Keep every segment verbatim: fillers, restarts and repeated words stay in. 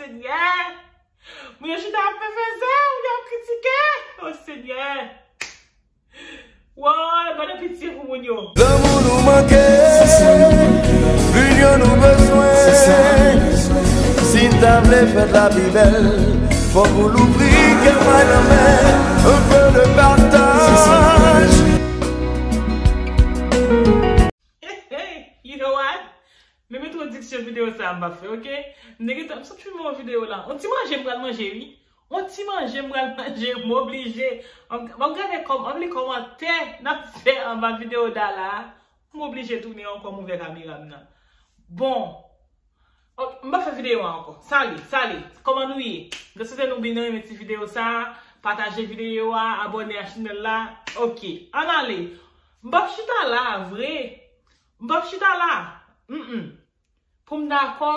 Senyè! Moun yo chita ap fè fèzè, moun yo ap kritike. O Senyè! Woy, mande pitye pou moun yo. Lanmou nou manke, linyon nou bezwen. Si n ta vle fèt la pi bèl, fòk ou louvri kè w bay lanmè. Un peu de partage. Hey, hey, you know what? Menm entwodiksyon videyo sa a m p ap fè, oke? M te gentan, m sot filme yon videyo la. On ti manje m pral manje, wi. On ti manje m pral manje, m oblije. M, m ap gade kòm, m ap li kòmantè n ap fè anba videyo Dala a. M oblije tounen ankò, m ouvè kamera m nan. Bon. Ok, m p ap fè videyo a ankò. Sali, sali. Kòman nou ye? M swete nou byen renmen ti videyo sa a. Pataje videyo a, abòne a chanèl la. Ok, ann ale. M p ap chita la, vre. M p ap chita la. Mm, mm. Pou m dakò,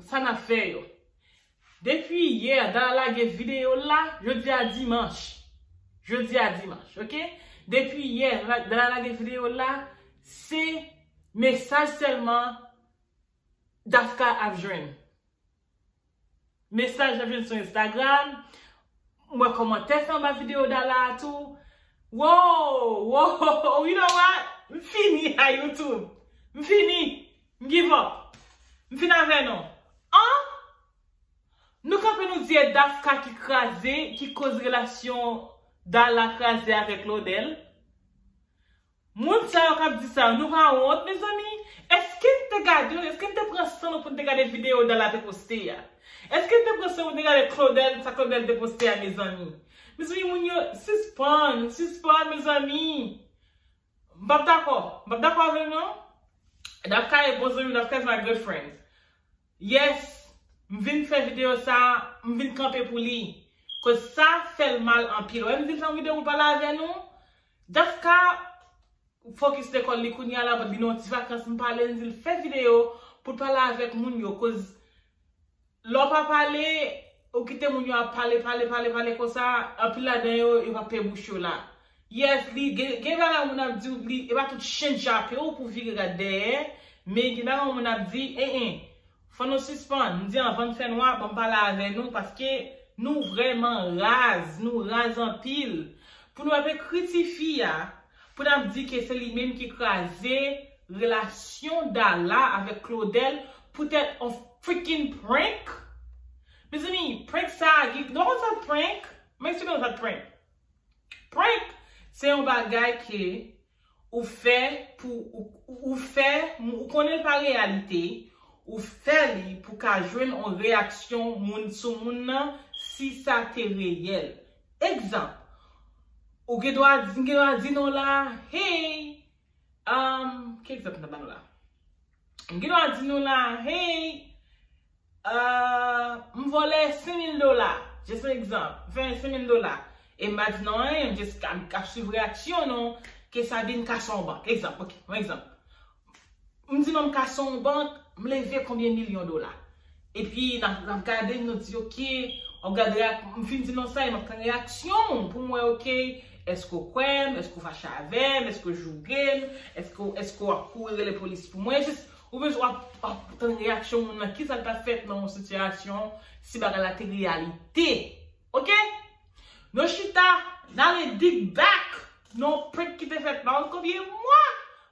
sa n ap fè yo. Depi yè, Dala lage videyo l la, jodi a dimanch. Jodi a dimanch, oke? Depi yè, Dala lage videyo l la, se mesaj sèlman Dafka ap jwenn. Mesaj ap jwenn sou Instagram. M wè kòmantè fè anba videyo Dala a tou. Wow, wow, you know what? M fini a YouTube. M fini. M give up. M fin avè nou. An? Nou kanpe nou di e Dafka ki kraze, ki koz relasyon Dala kraze avèk Claudel. Moun sa yo k ap di sa yo, nou pa wont, mezanmi? Èske n te gade, èske n te pran san nou pou n te gade videyo Dala te poste a? Èske n te pran san nou pou n te gade Claudel, sa Claudel te poste a, mezanmi? Mezanmi, moun yo, sispann, sispann, mezanmi. M p ap dakò. M p ap dakò avè l, non. Dafka e bon zanmi m, Dafka is my good friend. Yes, m vin fè videyo sa, m vin kanpe pou li. Koz sa fè l mal anpil. Wè, m di l fè yon videyo pou l pale avè nou. Dafka fokis lekòl li kounye a la, but li nan yon ti vakans, m pale, m di l fè videyo pou l pale avèk moun yo. Koz lè w pa pale, ou kite moun yo ap pale, pale, pale, pale konsa, anpil ladan yo, yo p ap peye bouch yo la. Yes, li gen, gen bagay moun ap di w, li, e pa tout chen k jape w pou w vire gad dèyè, men gen bagay moun ap di, en, en, fò nou sispann. M di anvan n fè nwa, ban m pale avè nou, paske nou vrèman raz, nou raz anpil. Pou nou ap ekri tifi a, pou n ap di ke se li menm ki kraze relasyon Dala avèk Claudel poutèt on freaking prank. Mezanmi, prank sa a, nou konn sa prank? Mwen eksplike nou sa prank. Prank, se yon bagay ke ou fè pou, ou, ou fè, ou konnen l pa reyalite, ou fè li pou ka jwenn yon reyaksyon moun sou moun nan, si sa te reyèl. Egzanp, ou gen dwa di, gen dwa di non la, hey, um, ki egzanp m ta ba nou la? M gen dwa di nou la, hey, uh, m vòlè senk mil dola. Just an egzanp. M fè senk mil dola. E m pa di non anyen, m just ap, ap swiv reyaksyon nou, ke sa vin kase yon bank. Egzanp, ok, yon egzanp. M di non m kase yon bank, m leve konbyen milyon dola. Epi n ap, n ap gade, nou di, ok, w ap gade, m fin di non sa, e m ap tann reyaksyon w pou m wè, ok, èske w kwè m, èske w fache avè m, èske w joure m, èske, èske w ap kouri rele polis pou mwen, jis, ou bezwen w ap, w ap tann reyaksyon moun nan, kisa l t ap fèt nan yon sitiyasyon si bagay la te reyalite. Ok? Nou chita, n ale dig back nan yon prank ki te fèt pa konn konbyen mwa,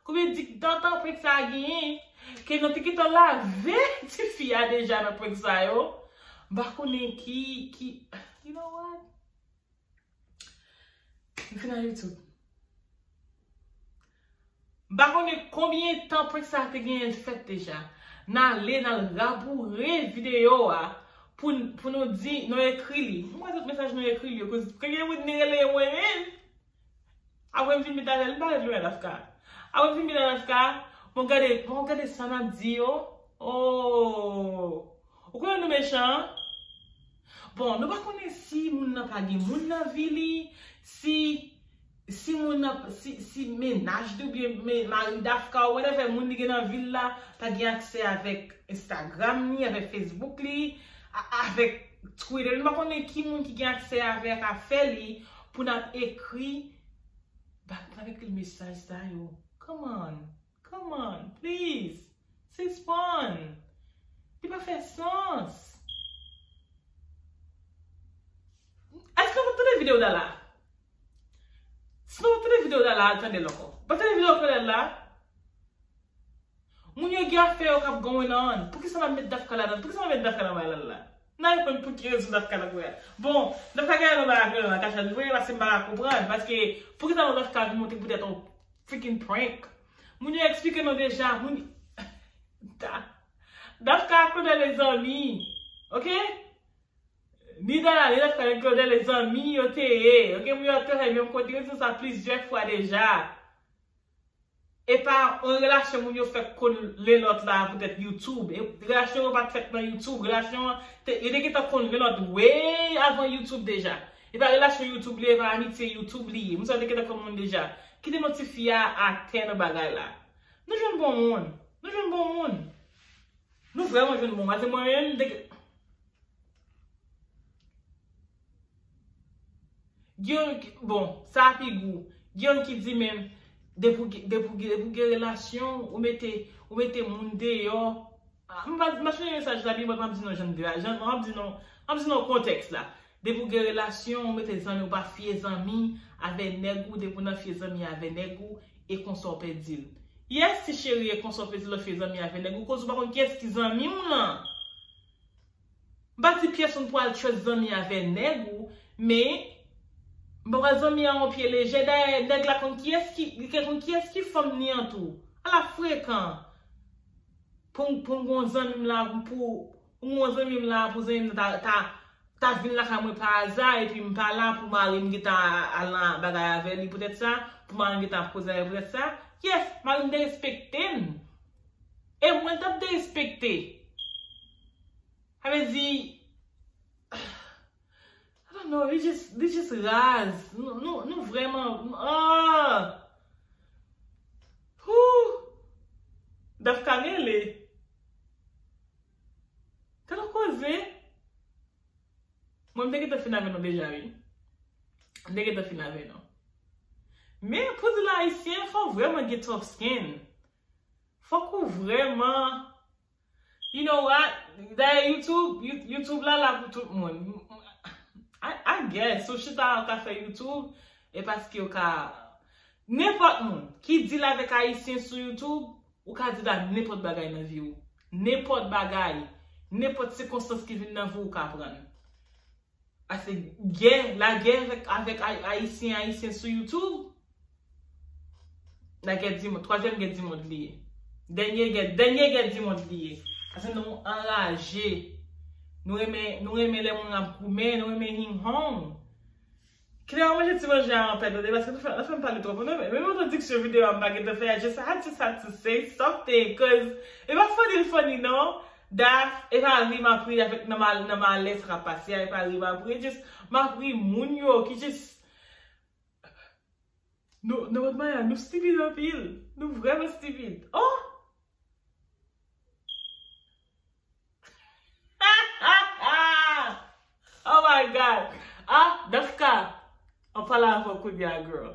konbyen diktan tan prank sa a genyen, ke nou te gentan lave tifi a deja nan prank sa yo. M pa konnen ki, ki, you know what? M fin nan YouTube. M pa konnen konbyen tan prank sa a te genyen l fèt deja. N ale, n al raboure videyo a pou, pou nou di, nou ekri li. M wè tout mesaj nou ekri li yo, koz gen moun ki rele mwen menm. Apre m fin met avè l, m pa ret lwen Dafka. Apre m fin met avè Dafka, bon gade, bon gade sa n ap di yo. Oh! Ou konnen nou mechan? Bon, nou pa konnen si moun nan pa gen moun nan vi li, si, si moun nan, si, si mennaj li oubyen me-, mari Dafka ou whatever, moun li gen nan vi l la, pa gen aksè avèk Instagram li, avèk Facebook li, a-, avèk Twitter. Nou pa konnen ki moun ki gen aksè avèk afè li pou n ap ekri, ba, n ap ekri l mesaj sa yo. Come on. Come on, please. Sispann. Li pa fè sans. Lala. Si nou tande videyo Lala, al tande l ankò. Pa tande videyo Kolèl la. Moun yo gen afè yo k ap going on. Poukisa n ap met Dafka ladan? Poukisa n ap met Dafka nan bagay la? N a reponn pou ki rezon Dafka nan bagay la. Bon, Dafka gen yon bagay ak Lala nan kachat vre, paske m pa ka konprann. Paske poukisa non Dafka vin montre poutèt yon freaking prank? Moun yo eksplike nou deja. Moun Da- Dafka ak Claudel e zanmi. Ok? Ni Dala, ni Dafka, ni Claudel e zanmi yo te ye. Ok, moun yo ap travay menm kote, yo di sa plizyè fwa deja. E pa yon relasyon moun yo fèk konn len lòt la poutèt YouTube. E relasyon yo pa t fèt nan YouTube. Relasyon an, te, yo te gentan konn len lòt way avan YouTube deja. E pa relasyon YouTube li ye, e pa amitye YouTube li ye. Moun sa yo te gentan konn moun deja. Kite non tifi a atè nan bagay la. Nou jwenn bon moun. Nou jwenn bon moun. Nou vrèman jwenn bon moun. Paske mwen menm, m te Gen yon ki, bon, sa a pi gou. Gen yon ki di menm, depi w gen, depi w gen, depi w gen relasyon, ou mete, ou mete moun deyò. Ah, m pa, m pa sonje mesaj la byen, but m ap di nou jan de, jan, m ap di nou, m ap di nou kontèks la. Depi w gen relasyon, ou mete zanmi, ou pa fye zanmi avè nèg ou, depi w nan fye zanmi avè nèg ou, e konsa w pèdi l. Yes, ti cheri, e konsa w pèdi l, w fye zanmi avè nèg ou, koz ou pa konn kiyès ki zanmi w lan. M pa di pyès moun pou al trust zanmi avè nèg ou, men m pa wè zanmi an yon pye lejè. Dayè, nèg la konn kiyès ki, li te konn kiyès ki fanm li an tou. Ala frekan. Pou, pou m gon zanmi m la, pou, pou m gon zanmi m la, pou zanmi m ta, ta, ta vin lakay mwen pa aza, epi m pa la, pou mari m gentan al nan bagay avè li poutèt sa, pou mari m gentan ap koze avè li poutèt sa. Yes, mari m derespekte m. E mwen t ap derespekte. Sa vle di, I don't know, li just, li just raz. Nou, nou, nou vrèman, ah! Whew! Dafka rele. Tèl koze. Mwen, m te gentan fin avè nou deja, wi. M te gentan fin avè nou. Men, pou di l ayisyen, fò w vrèman gen tough skin. Fòk ou vrèman You know what? Dayè, YouTube, You- YouTube la la pou tout moun. I, I guess, si w chita w ka fè YouTube, e paske w ka, nenpòt moun ki deal avèk ayisyen sou YouTube, ou ka deal ak nenpòt bagay nan vi w. Nenpòt bagay, nenpòt sikonstans ki vin nan vi w, ou ka pran l. Paske gè, lagè avèk, avèk Ay- Ayisyen, Ayisyen sou YouTube. Lagè dimond, twazyèm gè dimond li ye. Dènye gè, dènye gè dimond li ye. Paske nou anraje. Nou renmen, nou renmen lè moun ap goumen, nou renmen hing hong. Kilè w manje ti manje a anpè, tande, paske nou fè, nou fè m pale twòp. Nou, menm entwodiksyon videyo a m pa gentan fè a, just, I just had to say something, cause e pa funny, funny, non. Daf, e pa ri m ap ri avèk nan mal, nan malè sa k ap pase a, e pa ri m ap ri, just, m ap ri moun yo ki just, nou, nou wè maya, nou stipid anpil. Nou vrèman stipid. Oh! Oh my God! Ah, Dafka! An pale avè w kounye a, girl.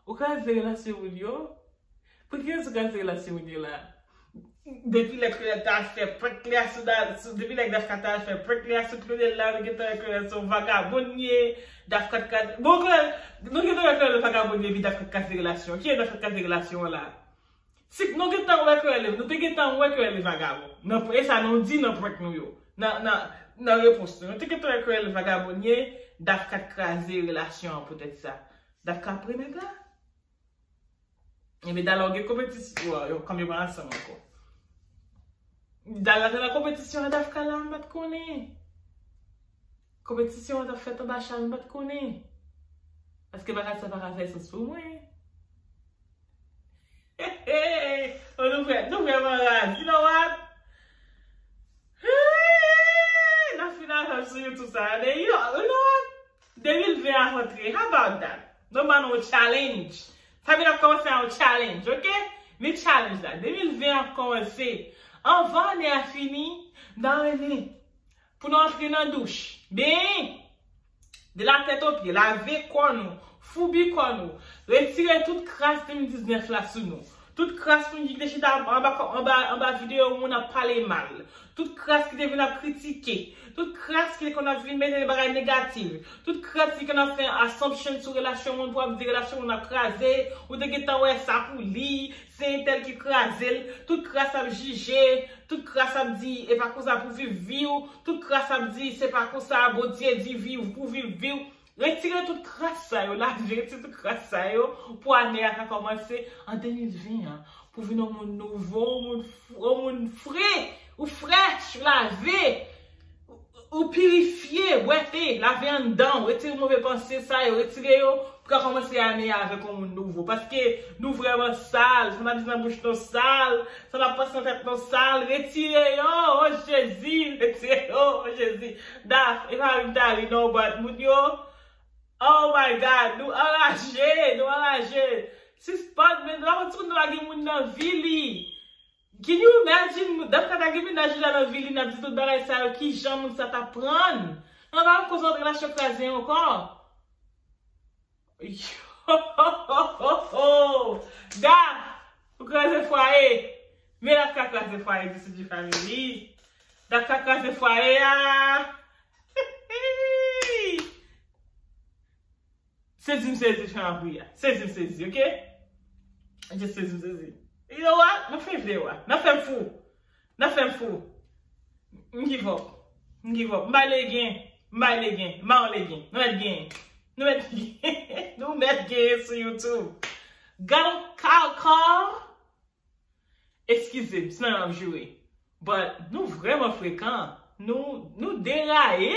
Ou kraze relasyon moun yo? Pou ki rezon w kraze relasyon moun yo la? Depi lè Kolèl ta fè prank li a sou, sou, depi lè Dafka ta fè prank li a sou Kolèl la, nou gentan wè Kolèl se yon vagabon li ye. Dafka t kraze, bon, Kolèl, nou gentan wè Kolèl vagabon li ye, epi Dafka t kraze relasyon. Ki lè Dafka t kraze relasyon an la? Si nou gentan wè Kolèl, nou te gentan wè Kolèl vagabon. Nan, e sa nou di nan prank nou yo. Nan, nan, nan repons nou. Nou te gentan wè Kolèl vagabon li ye, Dafka t kraze relasyon an poutèt sa. Dafka ap pre nèg la? Ebyen, Dala w gen konpetisyon, yo, kòm yo pa ansanm ankò. Dala te nan konpetisyon an Dafka la, m pa t konnen. Konpetisyon an t ap fèt anba chal, m pa t konnen. Paske bagay sa pa ka fè sans pou mwen. Oh, nou vrè, nou vrèman raz. You know what? Hey, n ap fin avè m sou YouTube sa, you know, you know what? De mil ven a rantre. How about that? Nou ban nou yon challenge. Sa vin ap kòmanse a yon challenge, ok? Men challenge la. De mil ven ap kòmanse. Anvan ane a fini, m ta renmen pou nou antre nan douch. Benyen! De la tèt o pye, lave kò nou, foubi kò nou, retire tout kras de mil diznèf la sou nou. Tout kras moun ki te chita anba, anba, anba videyo moun ap pale mal. Tout kras ki te vin ap kritike. Tout kras ki te konn ap vin mete bagay negatif. Tout kras ki konn ap fè assumption sou relasyon moun pou ap di relasyon moun ap kraze. Ou te gentan wè sa pou li. Se entèl ki kraze l. Tout kras ap jije. Tout kras ap di e pa konsa pou viv vi w. Tout kras ap di se pa konsa Bondye di viv pou viv vi w. Retire tout kras sa yo, lavi, retire tout kras sa yo pou ane a ka kòmanse an de mil ven an. Pou vin yon moun nouvo, yon moun, f- yon moun fre, ou frèch, ou lave, ou, ou pirifye, wete, lave anndan w, retire move panse sa yo, retire yo, pou ka kòmanse ane a avèk yon moun nouvo. Paske nou vrèman sal, sa n ap di nan bouch nou sal, sa n ap panse nan tèt nou sal, retire yo, o Jezi, retire yo, o Jezi. Daf, e pa ri m ta ri non, but moun yo, oh my God, nou anraje, nou anraje. Sispann, men nou pa konn si moun nan pa gen moun nan vi li. Can you imagine, Daf ka ta gen mennaj li la nan vi li, n ap di tout bagay sa yo, kijan moun sa ta pran? Nou pa konn koz yon relasyon kraze ankò. Yo, Daf, ou kraze fwaye. Men Daf ka kraze fwaye, D C G family. Daf ka kraze fwaye a. Sezi m sezi, chan ap ri a. Sezi m sezi, ok? Just sezi m sezi. You know what? Nan fen videyo a. Nan fè m fou. Nan fè m fou. M give up. M give up. M bay legen. M bay legen. M ba yon legen. Nou mèt gen. Nou mèt gen. Nou mèt gen sou YouTube. Gad yon kaka. Eskize m, sinon m ap joure. But nou vrèman frekan. Nou, nou deraye.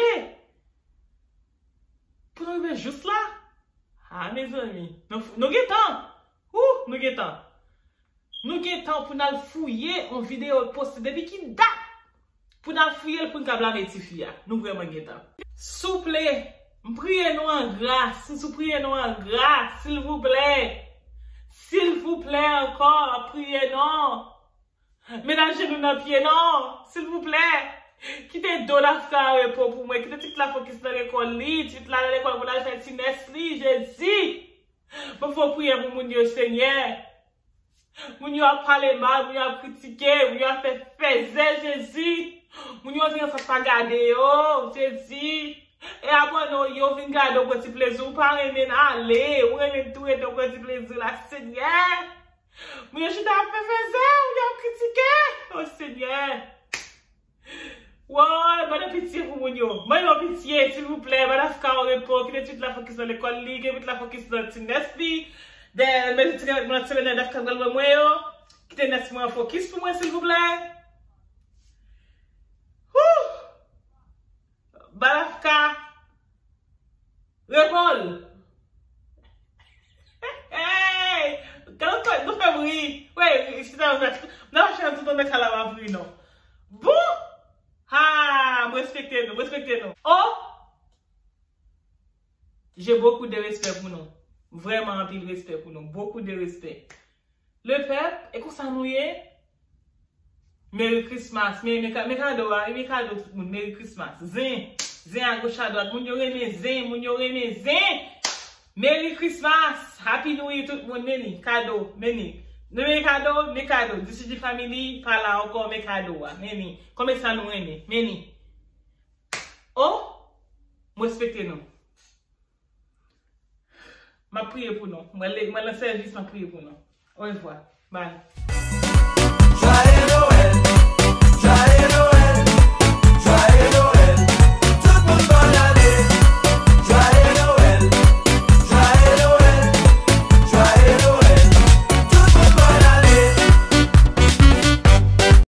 Pou nou rive jous la. Ah, mezanmi. Nou, nou gen tan. Ouh, nou gen tan. Nou gen tan pou n al fouye yon videyo poste depi ki dat. Pou n al fouye l pou n ka blame tifi a. Nou vrèman gen tan. Souple, m priye nou an gras, m sou priye nou an gras, silvouplè. Silvouplè ankò, m ap priye non. Menaje nou nan pye non, silvouplè. Kite do Dafka an repo pou mwen, kite Titla fokis nan lekòl li, Titla nan lekòl pou l al fè ti nès li, Jezi. Mwen fè w priyè pou moun yo, Senyè. Moun yo ap pale mal, moun yo ap kritike, moun yo ap fè fèzè, Jezi. Moun yo antre nan sa pa gade yo, Jezi. E apre nou, yo vin gade w pran ti plezi, ou pa renmen ale, ou renmen tou rete w pran ti plezi la, Senyè. Moun yo chita ap fè fèzè, moun yo ap kritike, o Senyè. Woy, ban nou pitye pou moun yo. Ban yo pitye, silvouplè. Ban Dafka yon repo. Kite Titla fokis nan lekòl li. Kite Titla fokis nan ti nès li. Dèyè, men ti nès mwen nan semèn nan, Dafka pral ban mwen yo. Kite nès mwen an fokis pou mwen, silvouplè. Wouh! Ban Dafka repo l. Hey! Gade nou fè m ri. Wè, chita, m nan machin an tout an nan kay la, m ap ri non. Bon! Ha! M respekte nou, m respekte nou. Oh! J'ai beaucoup de respect pou nou. Vrèman anpil respè pou nou. Beaucoup de respect. Le pèp, e konsa nou ye? Merry Christmas. Men, men, ka- men kado a, men kado tout moun. Merry Christmas. Zen. Zen agoch adwat. Moun yo renmen zen. Moun yo renmen zen. Merry Christmas. Happy New Year tout moun. Men ni kado. Men ni. Nou men kado, men kado. D C G family, pa la ankò, men kado a. Men ni. Konbyen sa nou renmen? Men ni. Oh, m respekte nou. M ap priye pou nou. Mwen, le- mwen nan sèvis, m ap priye pou nou. Orevwa. Bye. Joyeux Noël,